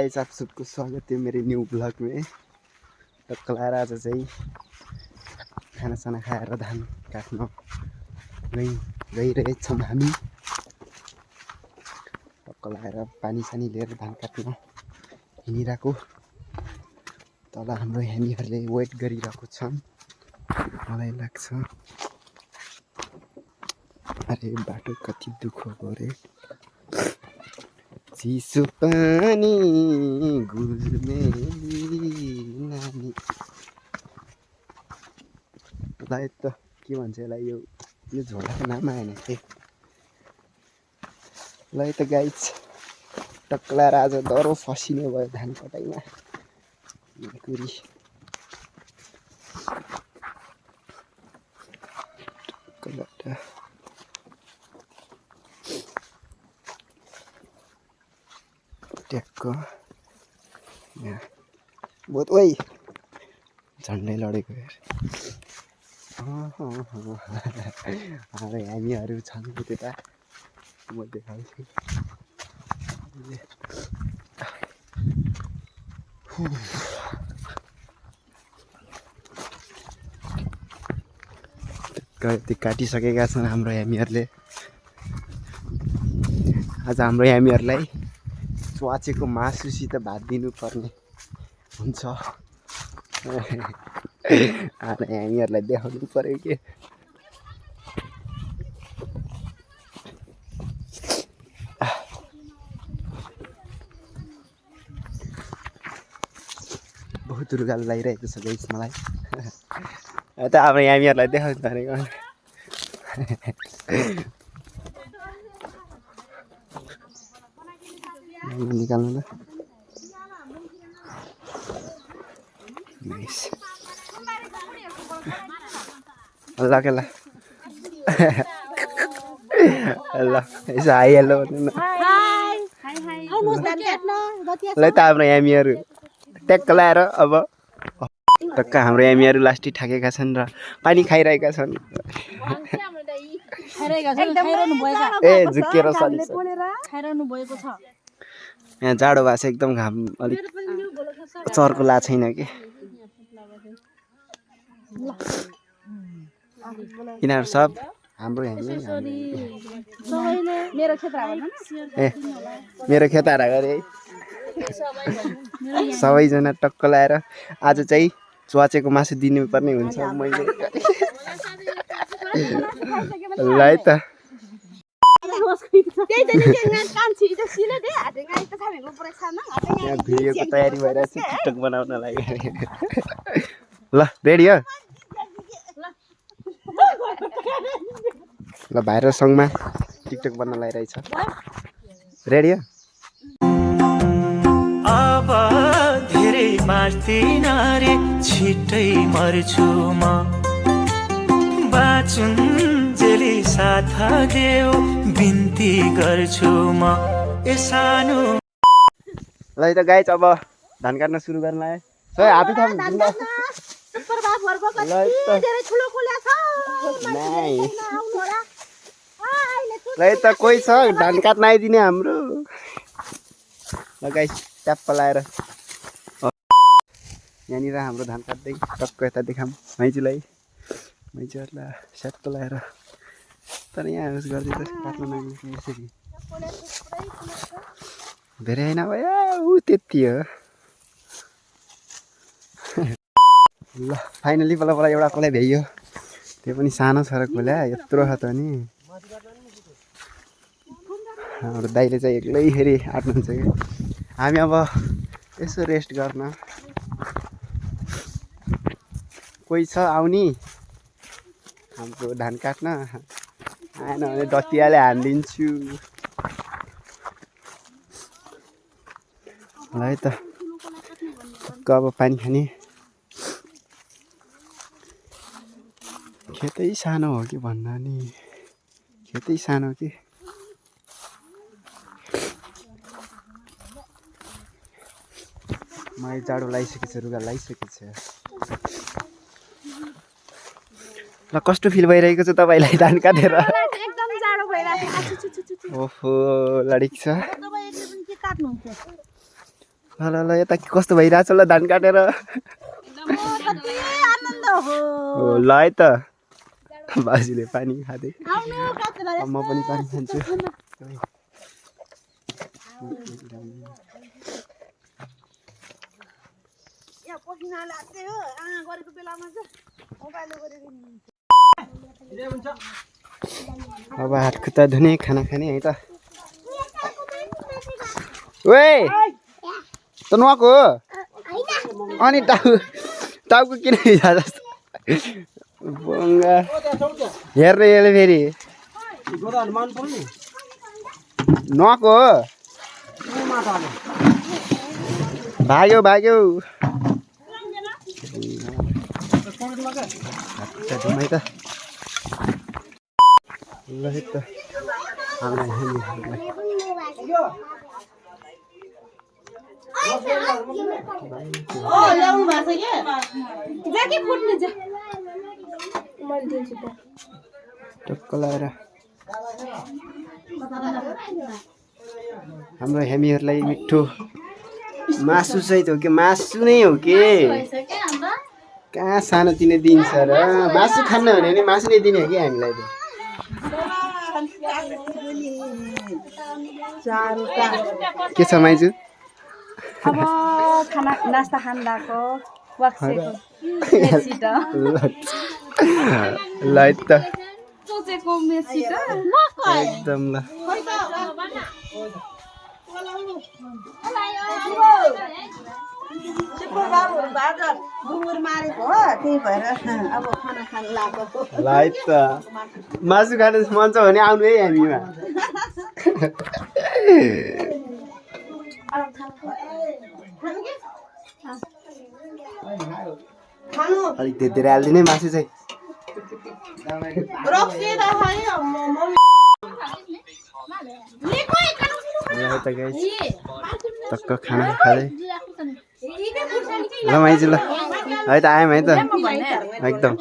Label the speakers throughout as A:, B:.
A: Guys आप सबको स्वागत है मेरे न्यू ब्लॉग में। टक्क लगाएर आज चाहिँ खानासाना खाएर धान काट्न गइरहेछौँ हामी। टक्क लगाएर पानी सानी लिएर धान काट्न हिँडिरहेको। तल हाम्रो हामीहरूले वेट गरिरहेको छन्। मलाई लाग्छ अरे बाटो कति दुःख गरे। चिसो पानी गुलमेली नानी। लाई त के भन्छ यसलाई, यो झोलाको नाम आएन के। लै त गाइस टक्लाएर आज डह्रो फसिने भयो धान कटाइमा। कुरी ट्याक्क बहुत ओइ झन्डै लडेको हेर। अरे हामीहरू छन् त्यता म देखाउँछु। त्यो काटिसकेका छन् हाम्रो हामीहरूले। आज हाम्रो हामीहरूलाई च्वाचेको मासुसित भात दिनुपर्ने हुन्छ। हामीहरूलाई देखाउनु पर्यो के। बहुत रुगाल लागिरहेको छ गाइस मलाई। त अब हामीहरूलाई देखाउनु भनेको निकाल्नु त। ल के ल ल यसो हाई हेलो भन्नु न। ल त हाम्रो हामीहरू ट्याक्क लाएर अब टक्क हाम्रो हामीहरू लास्टी थाकेका छन् र पानी खाइरहेका छन्। ए झुकेर यहाँ जाडो भएको छ एकदम। घाम अलिक चर्को ला छैन कि। यिनीहरू सब हाम्रो मेरो खेतारा गरे है। सबैजना टक्क लाएर आज चाहिँ च्वाचेको मासु दिनुपर्ने हुन्छ। मैले ल है त भिडियोको तयारी भइरहेको छ टिकटक बनाउन लागि। ल रेडी हो ल भाइरल सङमा टिकटक बन्न लागिरहेछ। रेडी हो।
B: अब धेरै मार्दिन रे छिट्टै मर्छु म बाँचुन्जेली साथ देऊ बिन्ती गर्छु म ए सानो।
A: ल त गाइस अब धान काट्न सुरु गर्न लाग्यो। सबै हात उठाउनु ल त कोही छ धान काट्न आइदिने हाम्रो। ल गाइस ट्याप्प लाएर यहाँनिर हाम्रो धान काट्दै टक्क यता देखाऊँ माइजूलाई। माइजूहरूलाई स्याक्क लाएर तर यहाँ उस गर्दै त काट्न नमिल्छ यसरी। धेरै होइन भयो ऊ त्यति हो। ल फाइनली पहिला एउटा कसलाई भ्याइयो। त्यो पनि सानो छ र खोल्या यत्रो छ त नि। हाम्रो दाइले चाहिँ एक्लैखेरि आँट्नुहुन्छ कि। हामी अब यसो रेस्ट गर्न कोही छ आउने हाम्रो धान काट्न। आएन भने दतियाले हानिदिन्छु। ल है त अब पानी खाने। खेतै सानो हो कि भन्दा नि खेतै सानो कि। मलाई जाडो लगाइसकेको छ, रुगा लगाइसकेको छ। ल कस्तो फिल भइरहेको छ तपाईँलाई धान काटेर?
C: एकदम जाडो भइरहेको छ।
A: ओहो लडिक छ। ल ल यता कस्तो भइरहेछ ल धान काटेर ल है त बाजुले पानी खाँदै म पनि पानी खान्छु अब हात खुट्टा धुने खाना खाने है त ओए त नुहाएको हो अनि टाउको किन भिजा जस्तो बङ्गा हेर्ने यसले फेरि नुहाएको हो भाग्यो भाग्यो है त ल है त टक्क लगाएर हाम्रो हामीहरूलाई मिठो मासु सहित हो कि मासु नै हो कि कहाँ सानोतिनो दिन्छ र मासु खान्न भने नि मासु नै दिने हो कि हामीलाई त के छ माइजू
C: अब खाना नास्ता खान लाग्यो
A: ल त
C: सोचेको मेसी त
A: एकदम ल ल त मासु खानु मन छ भने आउनु है हामीमा अलिक धेरै हालिदिने मासु चाहिँ टक्क खाना खाँदै ल माइजू ल है त आयौँ है त एकदम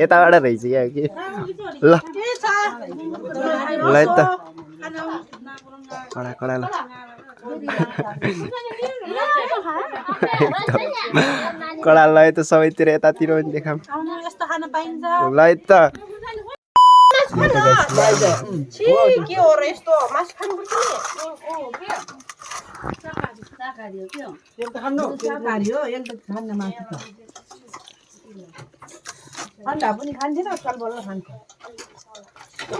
A: यताबाट रहेछ क्या कि ल ल त कडा कडा ल एकदम कडा ल त सबैतिर यतातिर पनि देखाऊँ ल त
D: अन्डा पनि खान्थेन आजकल बल्ल खान्छ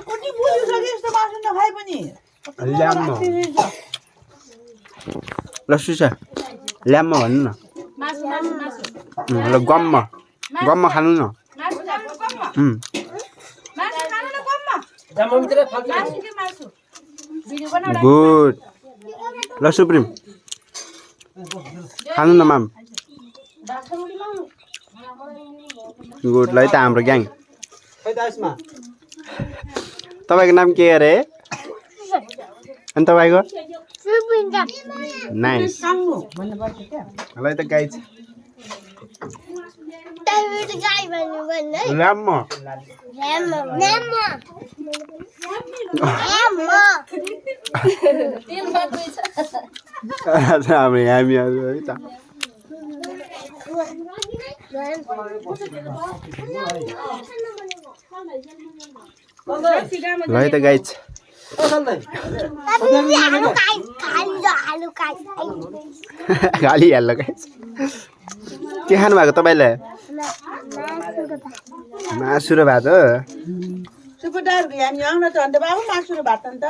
D: कुनै बुझिसके यस्तो मासु नखाए पनि
A: ल्याम्म लस्सु छ ल्याम्म भन्नु न ल गम्म गम्म खानु न गुड ल सुप्रिम खानु न माम गुड ल त हाम्रो ग्याङ तपाईँको नाम के अरे अनि तपाईँको नाइस ल त गाई छ ल्याम्म हाम्रो हामीहरू है त ल है त गाई छ खाली हाल्नु गाई के खानु भएको तपाईँले मासु र भात हो
D: सुकुटारको हामी आउन त अन्त बाबु मासु र भात अन्त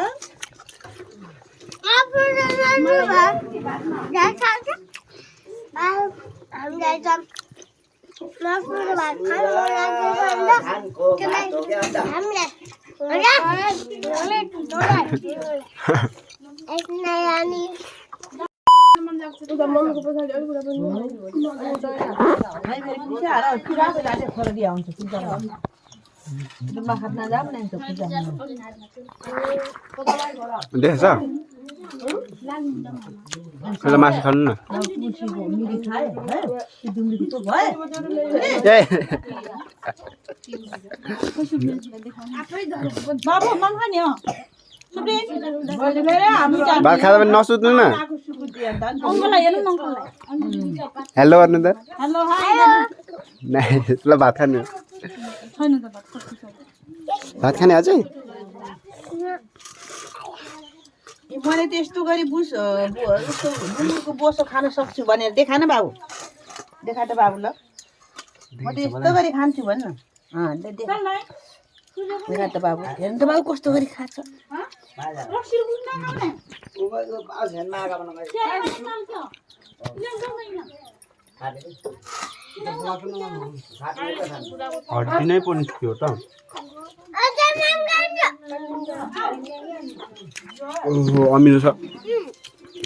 A: देख्छ ल मासु खानु न
D: मुछीको मिरी खाए है दुम्रीको भयो
A: ए
D: बाबु मन खाने हो सुप्रिन
A: भात खाँदा पनि नसुत्नु न
C: अङ्कललाई हेर्नु न अङ्कललाई
A: हेलो गर्नु त
D: हेलो हाय
A: ल भात खानु
C: छैन त भात कस्तो छ
A: भात खाने अझै
D: मैले त्यस्तो गरी गुन्द्रुकको बोसो खान सक्छु भनेर देखा न बाबु देखा त बाबु ल म त यस्तो गरी खान्छु भन् न देखा त बाबु हेर्नु त बाबु कस्तो गरी खान्छ
A: हड्डी नै पनि थियो त ओहो अमिलो छ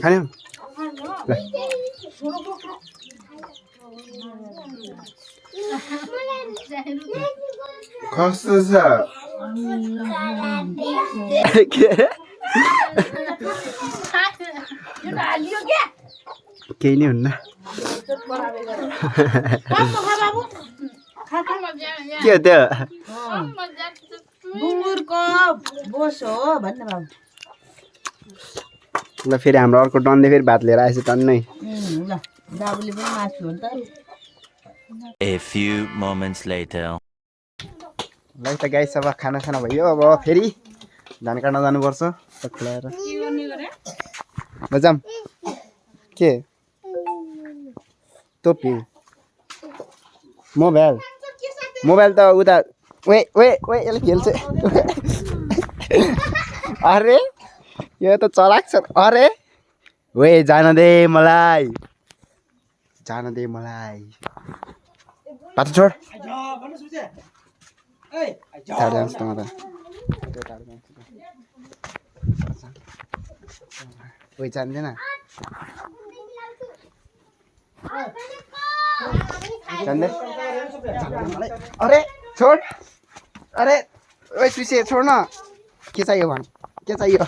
A: खाने ल कस्तो छ केही नै हुन्न के हो त्यो
D: गुङ्गुरको बोसो हो भन्नु बाबु
A: ल फेरि हाम्रो अर्को टनले फेरि भात लिएर आएछ टन्नै
D: ल बाबुले पनि मासु हो नि त
B: A few moments later.
A: ल त गाई सब खाना खाना भयो अब फेरि धान काट्न जानुपर्छ खुलाएर बजाम के टोपी मोबाइल त उता वे यसले खेल्छ अरे यो त चलाक छ अरे वे जान दे मलाई पातो छोड टाढो जान्छ त म त कोही जान्दैन जान्दै अरे छोड अरे ओइ सुसे छोड न के चाहियो भन के चाहियो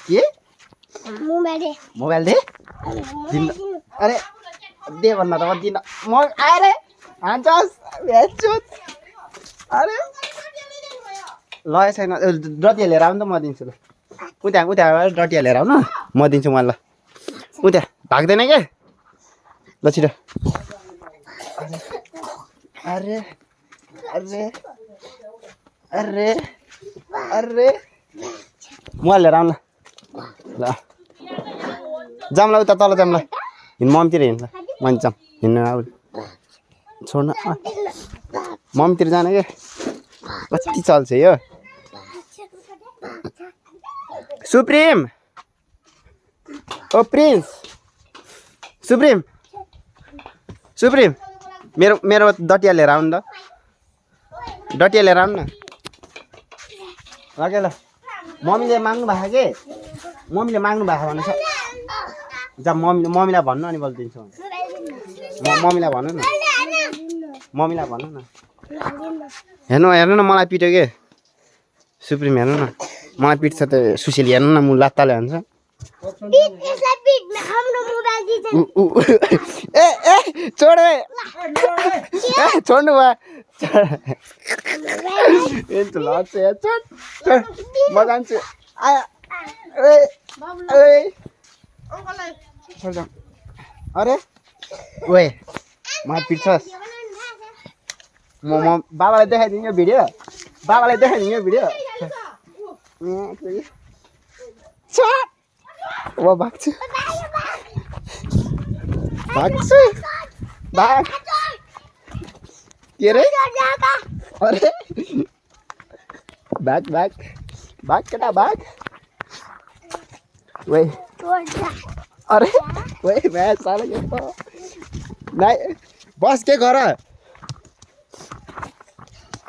A: के मोबाइल दे दिन अरे दे भन्न त म दिन म आएर हान्छस् भेट्छुस् अरे ल छैन डटिया लिएर आउनु त म दिन्छु ल उता डटिया लिएर आउनु म दिन्छु मलाई ल उता भाग्दैन के ल छिटो अरे अरे अरे अरे म लिएर आउनु ल जाम ल उता तल जाम ल हिँड ममतिर हिँड ल मन जाम हिँड्नु अब छोड्न ममतिर जाने के कति चल्छ यो सुप्रिम ओ प्रिन्स सुप्रिम मेरो डटिया लिएर आउनु त डटिया लिएर आउनु न ल मम्मीले माग्नु भएको के मम्मीले माग्नु भएको भने जा मम्मीलाई भन्नु अनि बोलिदिन्छु मम्मीलाई भन्नु न हेर्नु न मलाई पिट्यो के सुप्रिम हेर्नु न मलाई पिट्छ त सुशील हेर्नु न म लात्ताले हान्छ ए छोड छोड्नु भयो लाग्छ म जान्छु अरे ओए मलाई पिट्छस् म बाबालाई देखाइदिनु यो भिडियो भाग्छु भाग के रे अरे भाग केटा भाग वे अरे वे मैं साला के नहीं बस के घर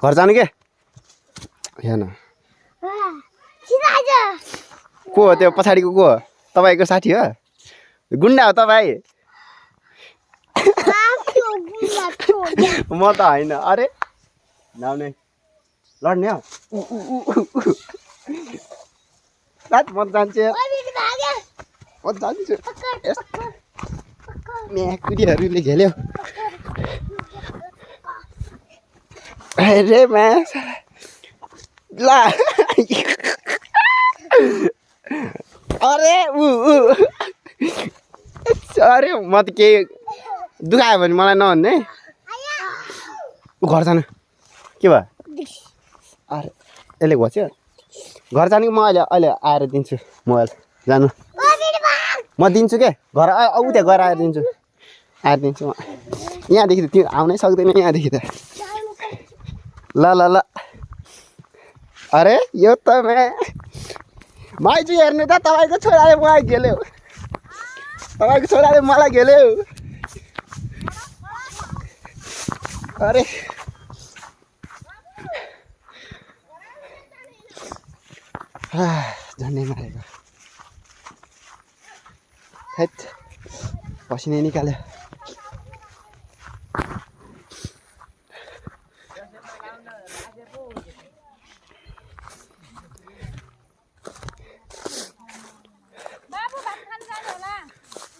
A: जानु के हेर्न को हो त्यो पछाडिको को हो तपाईँको साथी हो गुन्डा हो तपाईँ म त होइन अरे नाउने लड्ने हो म त जान्छु म जान्छु म्याकुरीहरूले घेल्यो अरे म्या ल अरे अरे म त केही दुखायो भने मलाई नभन्ने घर जानु के भयो अरे यसले घोच्यो घर जानु म अहिले आएर दिन्छु मोबाइल जानु म दिन्छु के घर उता गएर आएर दिन्छु म यहाँदेखि त त्यो आउनै सक्दैन यहाँदेखि त ल ल ल अरे यो त माइजू हेर्नु त तपाईँको छोराले मलाई घेल्यो तपाईँको छोराले मलाई घेल्यो अरे झन्डै मारेको हैट पसिनै निकाल्यो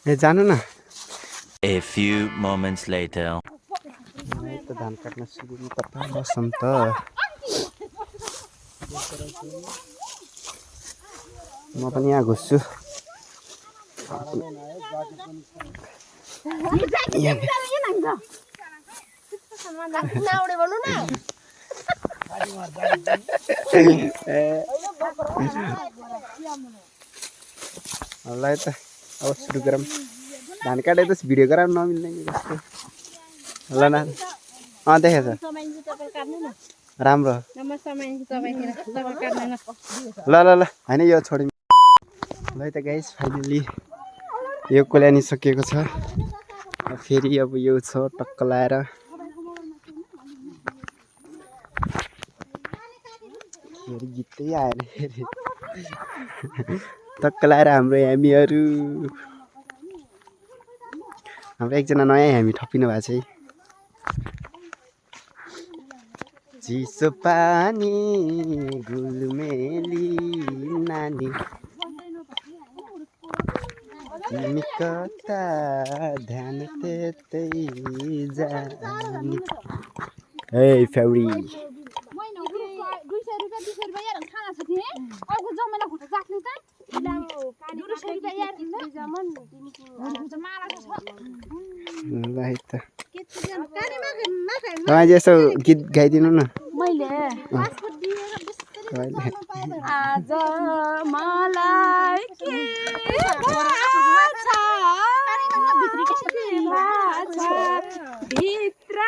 A: ए जानु न
B: A few moments later.
A: त धान काट्न सुरु कता बसौँ त म पनि यहाँ घुस्छु त अब सुरु गरौँ धान काटे त भिडियो गराउनु नमिल्ने जस्तो ल न देखेछ राम्रो ल ल ल होइन यो छोडिँ ल त गाइस फाइनली यो कोल्यानी सकिएको छ फेरि अब यो छ टक्क लाएर फेरि गीतै आएर फेरि टक्क लाएर हाम्रो हामीहरू हाम्रो एकजना नयाँ हामी थपिनु भएको छ है चिसो पानी गुलमेली नानी तिमी कता ध्यान त्यतै जानी ए फ्याउरी तपाईँ यसो गीत गाइदिनु न
C: आज मलाई के भित्र